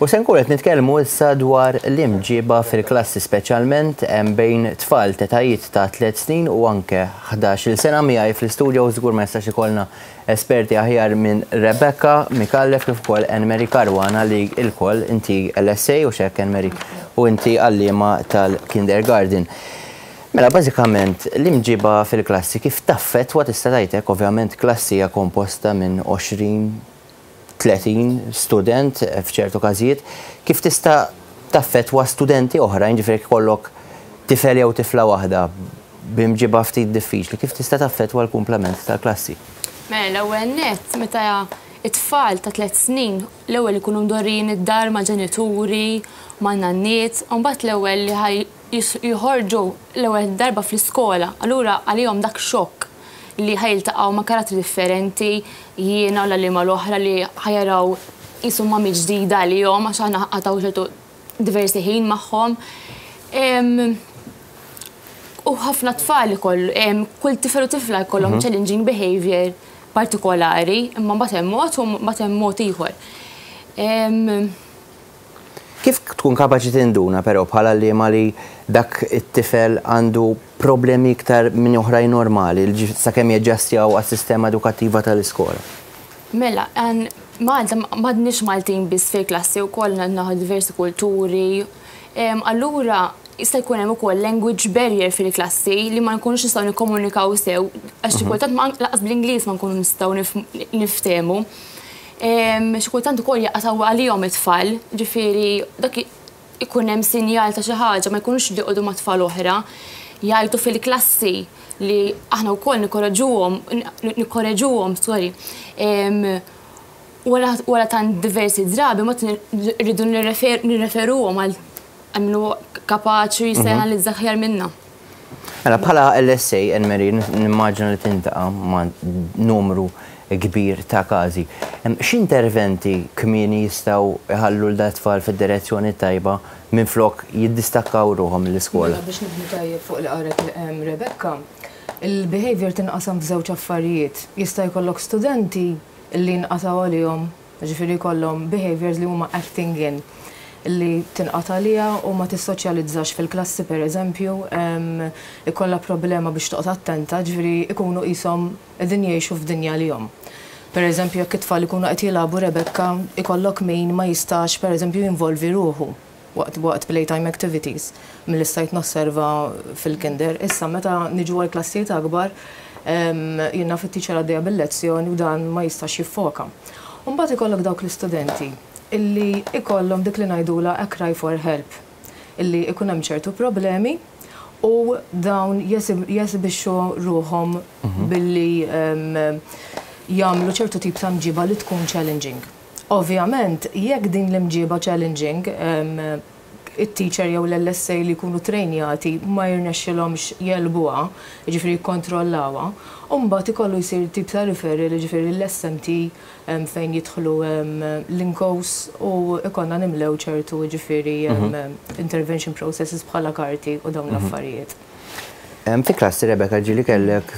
U se nkunu qed nitkellmu issa dwar l-imġiba fil-klassi speċjalment bejn tfal t'etajiet ta' tliet snin u anke 11-il sena. Miegħi fl-istudio żgur ma jistax ikollna esperti aħjar minn Rebecca Micallef kif ukoll Anne Marie Caruana li lkoll inti LSA u x'hekk Anne Marie u inti għalliema tal-kindergarten. Mela bażikament l-imġiba fil-klassi kif taffettwa tista' tgħid hekk ovvjament klassi hija komposta minn 20 30 student f'ċertu każijiet, kif tista' taffettwa studenti oħrajn, ġifieri jekk ikollok tifel jew tifla waħda b'imġiba ftit diffiċli, kif tista' taffettwa l-kumplament tal-klassi? Mela l-ewwel nett meta t-tfal ta' tlett snin l-ewwel ikunu mdorrijin id-dar mal-ġenituri, man-nanniet, u mbagħad l-ewwel li ħa joħorġu l-ewwel darba fl-iskola, allura għalihom dak xokk. li ħa jiltaqgħu ma' karattri differenti, jiena u l-għalliema l-oħra li ħa jaraw qisu mami ġdida għalihom għax aħna qatgħu ċertu diversi ħin magħhom. U ħafna tfal ikoll, kull tifel u tifla jkollhom challenging behavior partikolari, imma mbagħad hemm mod u mbagħad hemm mod ieħor. Kif tkun kapaċi tinduna però bħala għalliema li dak it-tifel għandu problemi iktar minn oħrajn normali sakemm jaġġastjaw għas-sistema edukattiva tal-iskola? Mela, Malta m'għadniex Maltin biss fil-klassi wkoll għandna diversi kulturi. Allura jista' jkun hemm ukoll language barrier fil-klassi li ma nkunux nistgħu nikkomunikaw sew għax xi kultant lanqas bl-Ingliż ma nkunu nistgħu niftehmu. Xi kultant ukoll jaqatgħu għalihom it-tfal, ġifieri dak ikun hemm sinjal ta' xi ħaġa ma jkunux joqogħdu ma' tfal oħra, jgħajtu fil-klassi li aħna wkoll nikkoraġuhom nikkoreġuhom, sorry. Wara tant diversi drabi mbagħad rridu nirreferuhom għal min hu kapaċi jista' janalizza aħjar minna. Mela bħala LSA, Anne Marie, nimmaġina li tintaqa' ma' numru kbir ta' każi. X'interventi kmieni jistgħu jħallu 'l dat-tfal fid-direzzjoni t-tajba minflok jiddistakkaw ruħhom mill-iskola? Mela biex nibnu tajjeb fuq li qalet Rebecca, il-behaviour tinqasam f'żewġ affarijiet. Jista' jkollok studenti li jinqatgħu għalihom Jiġifieri jkollhom behaviours li huma acting in, li tinqata' għaliha u ma tissoċjalizzax fil-klassi pereżempju, ikollha problema biex toqgħod attenta, jiġifieri jkunu qishom qegħdin jgħixu f'dinja għalihom. Pereżempju jekk it-tfal ikunu qed jilagħbu Rebecca, ikollok min ma jistax pereżempju jinvolvi ruħu. waqt waqt playtime activities milli stajt nosserva fil-kinder. Issa meta niġu għal klassijiet akbar, jien naf it-teacher għaddejja bil-lezzjoni u dan ma jistax jiffoka. U mbagħad ikollok dawk l-istudenti illi ikollhom dik li ngħidulha a cry for help, illi ikun hemm ċertu problemi u dawn jesibixxu ruħhom billi jagħmlu ċertu tip ta' mġiba li tkun challenging. Ovvjament, jekk din l-imġieba challenging, it-teacher jew l-LSA li jkunu trejnjati ma jirnexxilhomx jegħlbuha, jiġifieri jikkontrollawha, u mbagħad ikollu jsir tip ta' referral, jiġifieri l-SMT fejn jidħlu l-INCOs u jkollna nimlew ċertu jiġifieri intervention processes bħala karti u dawn l-affarijiet. Fi klassi Rebecca ġieli kellek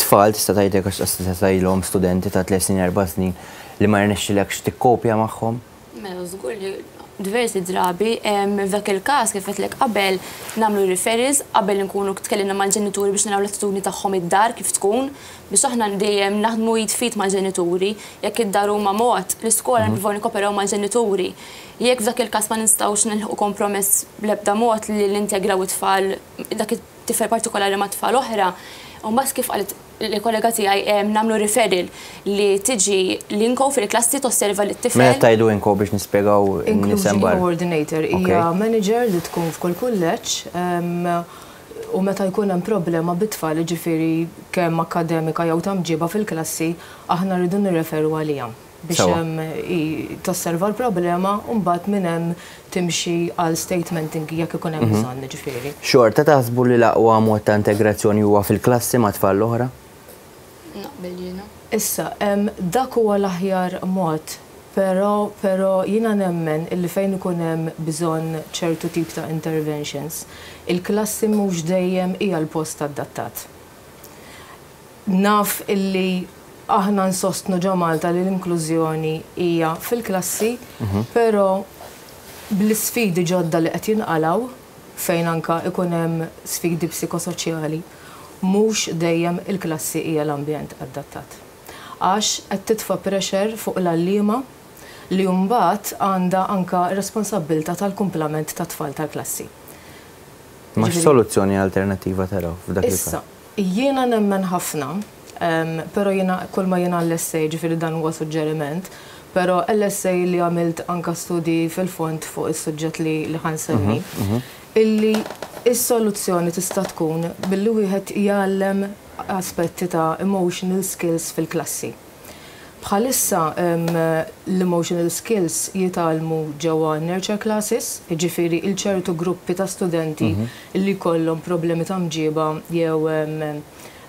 tfal tista' tgħid hekk għax tista' tgħidilhom studenti ta' tlett snin erba' snin li ma rnexxilekx tikkopja magħhom? Mela żgur li diversi drabi f'dak il-każ kif għedtlek qabel nagħmlu referrals qabel inkunu tkellimna mal-ġenituri biex naraw l-attitudni tagħhom id-dar kif tkun biex aħna dejjem naħdmu id f'id mal-ġenituri. Jekk id-dar huma mod, l-iskola nippruvaw nikkoperaw mal-ġenituri. Jekk f'dak il-każ ma nistgħux nilħqu kompromess bl-ebda mod li nintegraw it-tfal dak tifel partikolari ma' tfal oħra, u mbagħad kif qalet il-kollega tiegħi nagħmlu referral li tiġi l-INCO fil-klassi tosserva lit-tifel. Mela tgħidu INCO biex nispjegaw in-nies hemm barra. Inclusion Coordinator hija manager li tkun f'kull kulleġġ u meta jkun hemm problema bit-tfal, jiġifieri kemm akkademika jew ta' mġiba fil-klassi, aħna rridu nirreferu għaliha. Biex hi tosserva l-problema u mbagħad minn hemm timxi għal statementing jekk ikun hemm bżonn, jiġifieri. Xorta taħsbu li l-aqwa mod ta' integrazzjoni huwa fil-klassi ma' tfal l-oħra? Naqbel jiena. Issa, dak huwa l-aħjar mod, però però jiena nemmen illi fejn ikun hemm bżonn ċertu tip ta' interventions, il-klassi mhux dejjem hija l-post adattat. Naf illi. Aħna nsostnu ġo Malta li l-inklużjoni hija fil-klassi, però bl-isfidi ġodda li qed jinqalgħu, fejn anka ikun hemm sfidi psikosoċjali, mhux dejjem il-klassi hija l-ambjent adattat. Għax qed titfa' pressure fuq l-għalliema li mbagħad għandha anka responsabbiltà tal-kumplament tat-tfal tal-klassi. Ma x'soluzzjoni alternattiva taraw f'dak il-każ? Issa, jiena nemmen ħafna, però jiena kull ma jiena LSA, ġifieri dan huwa suġġeriment, però LSA li għamilt anka studji fil-fond fuq is-suġġett li ħa nsemmi, illi is-soluzzjoni tista' tkun billi wieħed jgħallem aspetti ta' emotional skills fil-klassi. Bħalissa l-emotional skills jitgħallmu ġewwa nurture classes, jiġifieri il-ċertu gruppi ta' studenti li jkollhom problemi ta' mġiba jew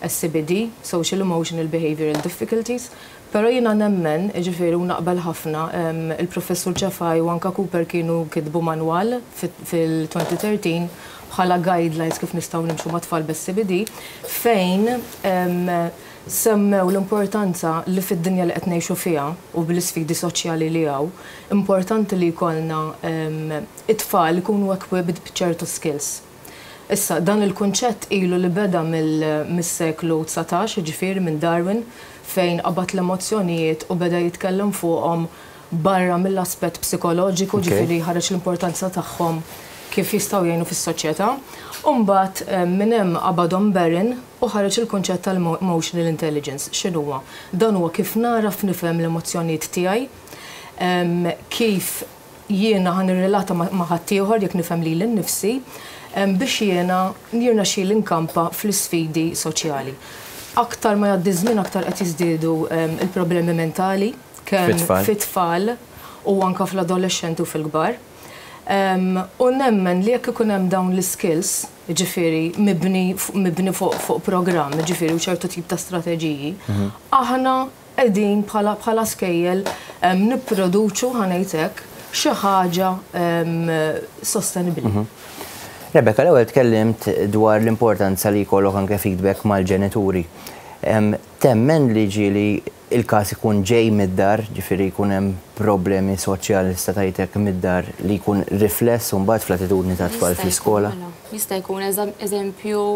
SEBD, Social Emotional Behavioral Difficulties, però jiena nemmen, jiġifieri u naqbel ħafna, il-professur Ċefaj u anka Cooper kienu kitbu manwal fil-2013 bħala guidelines kif nistgħu nimxu ma' tfal b'SEBD, fejn semmew l-importanza li fid-dinja li qed ngħixu fiha u bl-isfidi soċjali li hawn, importanti li jkollna it-tfal ikunu equipped b'ċertu skills. Issa, dan il-kunċett ilu li beda mis-seklu 19, ġifieri minn Darwin, fejn qabad l-emozzjonijiet u beda jitkellem fuqhom barra mill-aspett psikoloġiku, ġifieri ħareġ l-importanza tagħhom kif jistgħu jgħinu fis-soċjetà. U mbagħad minn hemm qabadhom Baron u ħareġ il-kunċett tal-emotional intelligence. X'inhuwa? Dan huwa kif naraf nifhem l-emozzjonijiet tiegħi, kif jiena ħa nirrelata ma' ħaddieħor jekk nifhem lili nnifsi, biex jiena jirnexxieli nkampa fl-isfidi soċjali. Aktar ma jgħaddi żmien, aktar qed jiżdiedu il-problemi mentali kemm fit-tfal u anka fl-adolescenti u fil-kbar. U nemmen li jekk ikun hemm dawn l-skills, ġifieri mibni fuq programm, ġifieri u ċertu tip ta' strateġiji, aħna qegħdin bħala skejjel nipproduċu, ħa ngħid, xi ħaġa sostenibbli. Rebecca, l-ewwel tkellimt dwar l-importanza li jkollok anke feedback mal-ġenituri. Temmen li ġieli il-każ ikun ġej mid-dar, ġifieri jkun hemm problemi soċjali statajtek mid-dar li jkun rifless mbagħad fl-attitudni ta' tfal fl-iskola? Mela, jista' jkun eżempju,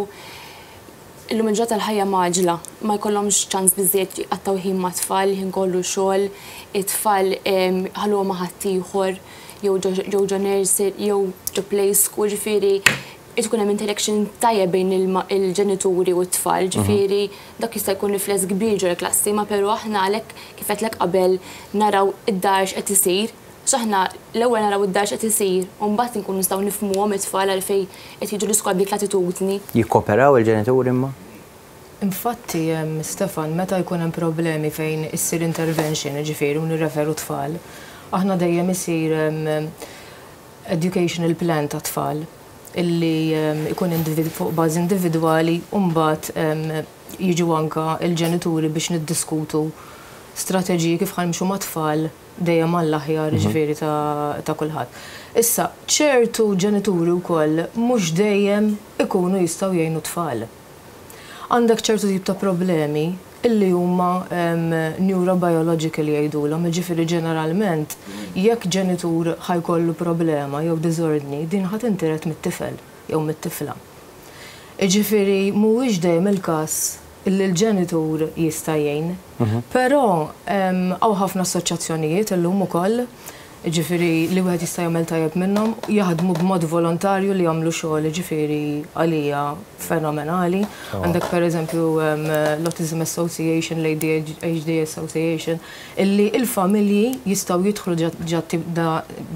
illum il-ġurnata l-ħajja mgħaġġla, ma jkollhomx ċans biżejjed jqattgħu ħin ma' tfal, ħin kollu xogħol, it-tfal ħalluhom ma' ħaddieħor, jew ġo nursery, jew ġo play school, ġifieri tkun hemm interaction tajjeb bejn il-ġenituri u t-tfal, ġifieri dak jista' jkun rifless kbir ġo klassi, ma però aħna għalhekk kif għedtlek qabel naraw id-dar x'qed isir, aħna l-ewwel naraw id-dar x'qed isir, u mbagħad inkunu nistgħu nifhmuhom it-tfal għalfejn qed jiġu l-iskola b'dik l-attitudni. Jikkoperaw il-ġenituri imma? Infatti, Stefan, meta jkun hemm problemi fejn issir intervention, ġifieri u nirreferu tfal, aħna dejjem isir educational plan ta' tfal illi ikun fuq bażi individwali u mbagħad jiġu anka il-ġenituri biex niddiskutu strateġiji kif ħa nimxu ma' tfal dejjem għall-aħjar, ġifieri ta' kulħadd. Issa, ċertu ġenituri wkoll mhux dejjem ikunu jistgħu jgħinu tfal. Għandek ċertu tip ta' problemi illi huma neurobiological jgħidulhom, ġifieri ġeneralment jekk ġenitur ħa jkollu problema jew diżordni, din ħa tintiret mit-tifel jew mit-tifla. Ġifieri mhuwiex dejjem il-każ illi l-ġenitur jista' jgħin. Però hawn ħafna assoċjazzjonijiet illum ukoll, ġifieri li wieħed jista' jagħmel tajjeb minnhom, jaħdmu b'mod volontarju li jagħmlu xogħol, ġifieri għalija fenomenali. Għandek pereżempju l-Autism Association, l-ADHD Association, illi il-familji jistgħu jidħlu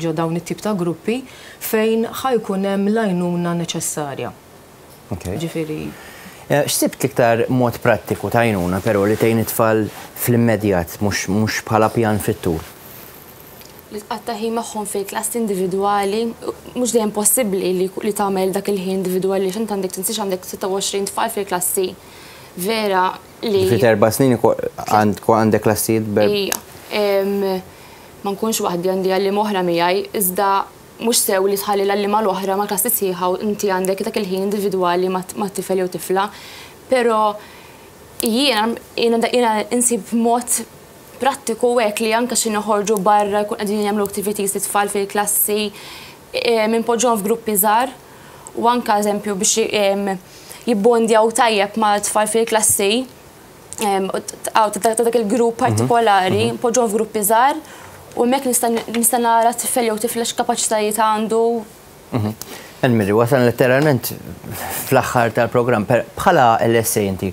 ġo dawn it-tip ta' gruppi fejn ħa jkun hemm l-għajnuna neċessarja. Ġifieri X'sibt l-iktar mod prattiku ta' għajnuna però li tgħin it-tfal fl-immedjat, mhux bħala pjan fit-tul? Li tqatta' ħin magħhom fil-klassi individwali, mhux dejjem possibbli li tagħmel dak il-ħin individwali, x'int għandek tinsiex għandek 26 tfal fil-klassi. Vera li. Fi 4 snin għandek klassijiet ber. Ija. Ma nkunx waħdi, għandi għalliema oħra miegħi, iżda mhux sew li tħalli l-għalliema l-oħra ma' klassi sħiħa u inti għandek dak il-ħin individwali ma' tifel jew tifla. Però Jiena insib mod prattiku hekk li anke xi noħorġu barra, jkun qegħdin jagħmlu activities it-tfal fil-klassi, inpoġġuhom f'gruppi żgħar u anke, eżempju, biex jibbondjaw tajjeb ma' tfal fil-klassi ta' dak il-grupp partikolari, npoġġuhom f'gruppi żgħar u hemmhekk nista' nara tifel jew tifla x'kapaċitajiet għandu. Elmiri, wasalna letteralment fl-aħħar tal-programm. Bħala LSA inti,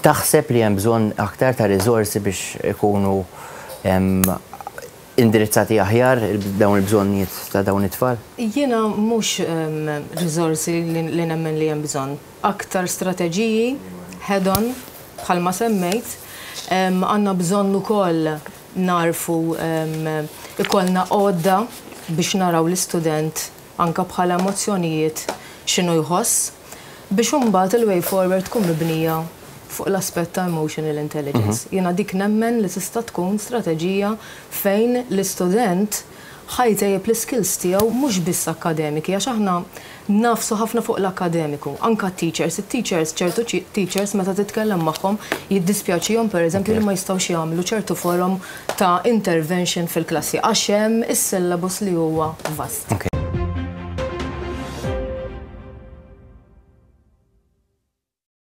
taħseb li hemm bżonn aktar ta' riżorsi biex ikunu indirizzati aħjar dawn il-bżonnijiet ta' dawn it-tfal? Jiena mhux riżorsi li nemmen li hemm bżonn. Aktar strateġiji head-on, bħalma semmejt, għandna bżonn ukoll narfu ikollna għodda biex naraw l-istudent anka bħala emozzjonijiet x'inhu jħoss, biex imbagħad il-way forward tkun mibnija fuq l-aspett ta' emotional intelligence. Jiena dik nemmen li tista' tkun strateġija fejn l-istudent ħa jtejjeb l-skills tiegħu, mhux biss akademiki, għax aħna nagħfsu ħafna fuq l-akademiku. Anka teachers, it-teachers, ċertu teachers meta titkellem magħhom jiddispjaċihom, pereżempju, li ma jistgħux jagħmlu ċertu forom ta' intervention fil-klassi għax hemm is-syllabus li huwa vast. Okay.